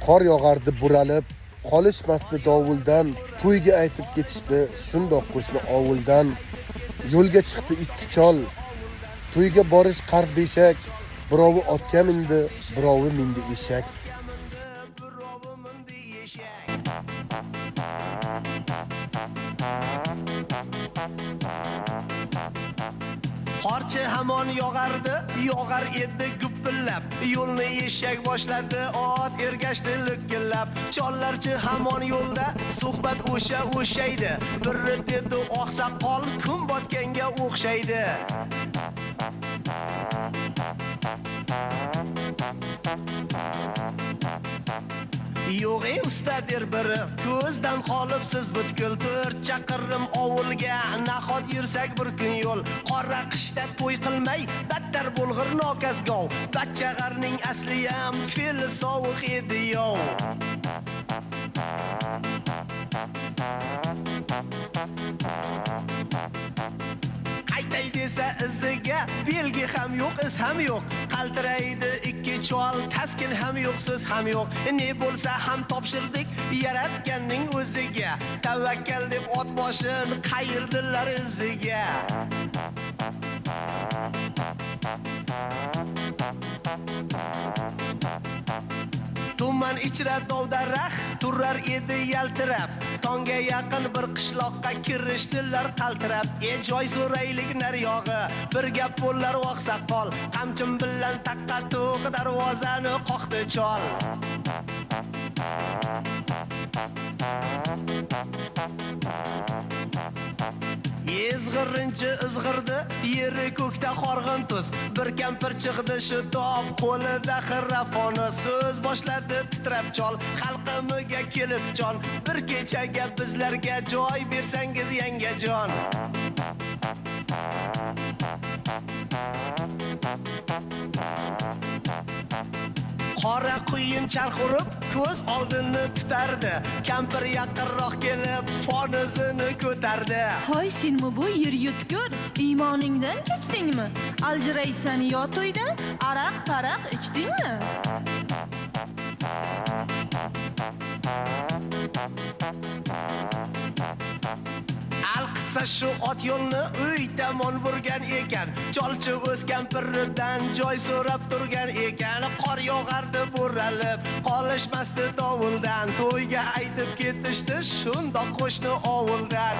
Qor yog'ardi buralib, qolishmasdi dovuldan, to'yga aytib ketishdi shundoq qo'shni ovuldan. Yo'lga chiqdi ikki chol, to'yga borish qarz beshak, birovi otga mindi, birovi mindi eshak. Qorchi hamon yog'ardi, yog'ar edi gupillab. Yo'lni eshak boshladi, ot ergashdi likillab. Chollarchi hamon yo'lda, suhbat o'sha o'shaydi. Biri dedi oqsoqol, kun botganga o'xshaydi. Yo'q ey usta der biri, ko'zdan qolibsiz butkul. 4 chaqirim ovulga nahot yursak bir kun yo'l. Qora qishda to'y qilmay battar bo'lg'ir nokasgov. Bachchag'arning asliyam fe'li sovuq edi yov. Qaytay desa iziga belgi ham yo'q, iz ham yo'q. Qaltiraydi ikki chol, taskin ham yo'q, so'z ham yo'q. Ne bo'lsa ham topshirdik Yaratganning o'ziga. Tavakkal deb ot boshin qayirdilar iziga. Tuman ichra dov-daraxt turar edi yaltirab. Tongga yaqin bir qishloqqa kirishdilar qaltirab. Joy so'raylik naryog'i, bir gap bo'lar oqsoqol. Qamchim bilan taqqa to'q darvozani qoqdi chol. Izg'irinchi izg'irdi, yeri ko'kda horg'in tuz. Bir kampir chiqdi shitob, qo'lida xirafoni. So'z boshladi titrab chol, xalqimiga kelib jon. Bir kechaga bizlarga joy bersangiz yangajon. Qora quyun charx urib, ko'z oldini tutardi. Kampir yaqinroq kelib, fonizini ko'tardi. Hoy senmi bu yer yutgur, iymoningdan kechdingmi? Aljiraysan yo to'ydan, aroq paraq ichdingmi? Alqissa shu ot yo'lni uy tomon burgan ekan. Cholchi o'z kampiridan joy so'rab turgan ekan. Qor yog'ardi buralib, qolishmasdi dovuldan. To'yga aytib ketishdi shundoq qo'shni ovuldan.